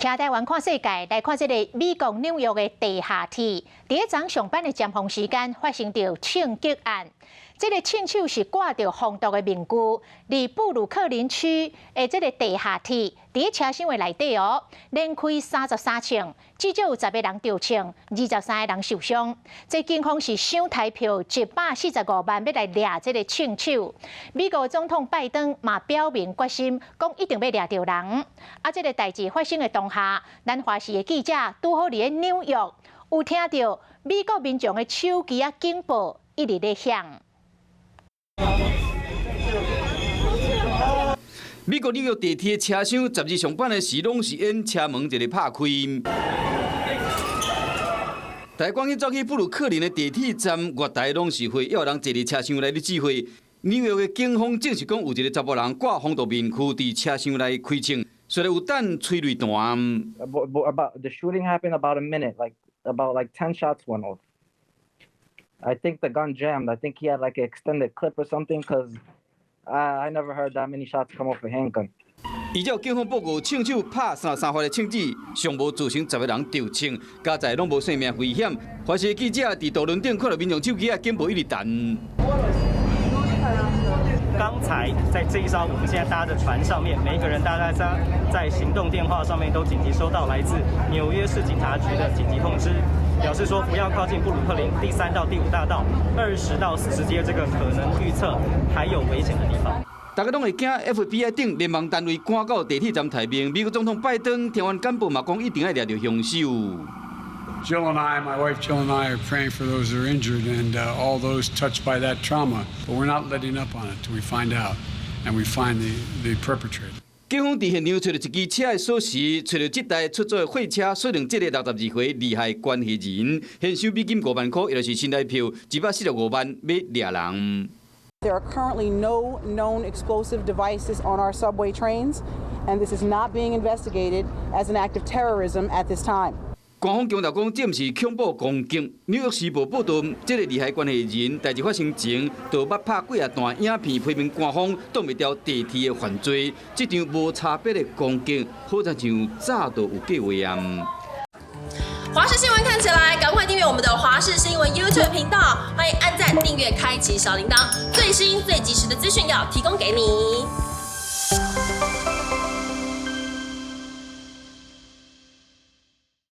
聽台灣看世界，來看這個美國紐約的地下鐵，佇咧昨上班的尖峰時間發生著槍擊案。這個槍手是掛著防毒的面具，佇布魯克林區的這個地下鐵，佇咧車廂的內底哦，連開33槍，至少有10個人著槍，23個人受傷。這警方是想抬票145萬欲來掠這個槍手。美國總統拜登嘛表明決心，講一定欲掠著人。啊，這個代誌發生的當下，咱華視的記者拄好佇咧紐約，有聽著美國民眾的手機仔警報一直咧響。美國紐約地鐵車廂12上班的時，攏是演車門一个拍開。大家趕緊走去布魯克林的地鐵站月台，攏是會有人坐佇車廂內咧指揮。紐約的警方證實講，有一個查埔人掛防毒面具佇車廂內開槍，雖然有彈催淚彈。 About the shooting happened about a minute, like about like 10 shots went off. I think the gun jammed. I think he had like an extended clip or something, 'cause I never heard that many shots come off a handgun. 依照警方報告，槍手拍33發的槍子，上無造成10個人著槍，加在攏無性命危險。華視記者佇渡輪頂看著民眾手機仔警報一直彈。剛才在這一艘我們現在搭的船上面，每一個人大家在行動電話上面都緊急收到來自紐約市警察局的緊急通知，表示說不要靠近布魯克林第3到第5大道20到40街這個可能預測還有危險的地方。大家攏會驚 FBI 等聯邦單位趕到地鐵站待命。美國總統拜登聽完簡報嘛，講一定愛掠著兇手。 Jill and I, my wife Jill and I, are praying for those who are injured and all those touched by that trauma. But we're not letting up on it till we find out and we find the perpetrator. 警方佇現場揣著一支車的鎖匙，揣著這台出租的貨車，鎖定這個62歲利害關係人，現收美金5萬塊，也就是新台票145萬，欲掠人。 There are currently no known explosive devices on our subway trains, and this is not being investigated as an act of terrorism at this time. 官方強調講，這毋是恐怖攻擊。紐約時報報導，這個利害關係人代誌發生前，就捌拍幾仔段影片批評官方擋袂牢地鐵的犯罪。這場無差別的攻擊，好親像早就有計劃啊！華視新聞看起來，趕快訂閱我們的華視新聞 YouTube 頻道，歡迎按讚、訂閱、開啟小鈴鐺，最新最及時的資訊要提供給你。